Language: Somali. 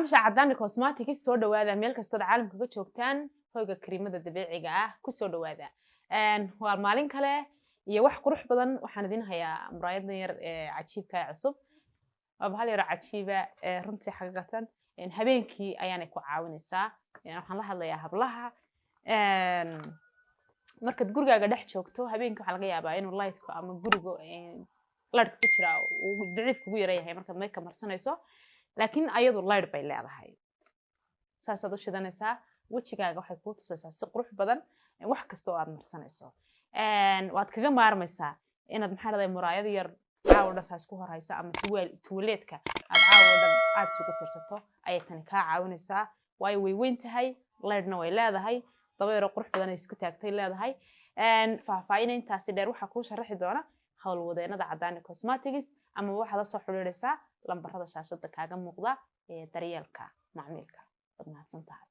Macaamiisha Cadaani Cosmetics, soo dhawaada meel kastood caalamka ka joogtaan. Hoyga kariimada dabiiciga ah kusoo dhawaada. Waa maalin kale iyo wax qurux badan. Waxaan idin hayaa muraayadan yar ee cajiibka ee cusub. Waa bahal yaro cajiiba runtii, xaqiiqatan habeenkii ayaanay ku caawinaysaa. Waxaan la hadlayaa hablaha. Markaad gurigaaga dhex joogto habeenkii, waxaa laga yaabaa inuu lightku ama guriga larka ku jira uu daciif kugu yara yahay markaad makeup marsanayso, laakiin ayadu light bay leedahay. Saasaad u shidanaysaa, wejigaaga waxay kuu tusaysaa si qurux badan wax kasta oo aad marsanayso. Waad kaga maarmaysaa inaad, maxaa dhahday, muraayad yar caawa dhan saas ku horhaysa ama tuwaleedka aad caawa dhan aad isugu fiirsato ayay tani kaa caawinaysaa, waayo way weyn tahay, lightna way leedahay, daba yaro qurux badan ay isku taagtay leedahay. Faahfaahin intaasi dheer waxaa kuu sharaxi doona howlwadeenada Cadaani Cosmetics, ama waxaad la soo xiriiraysaa lambarada shaashada kaaga muuqda ee daryeelka macmiilka. Waad mahadsan tahay.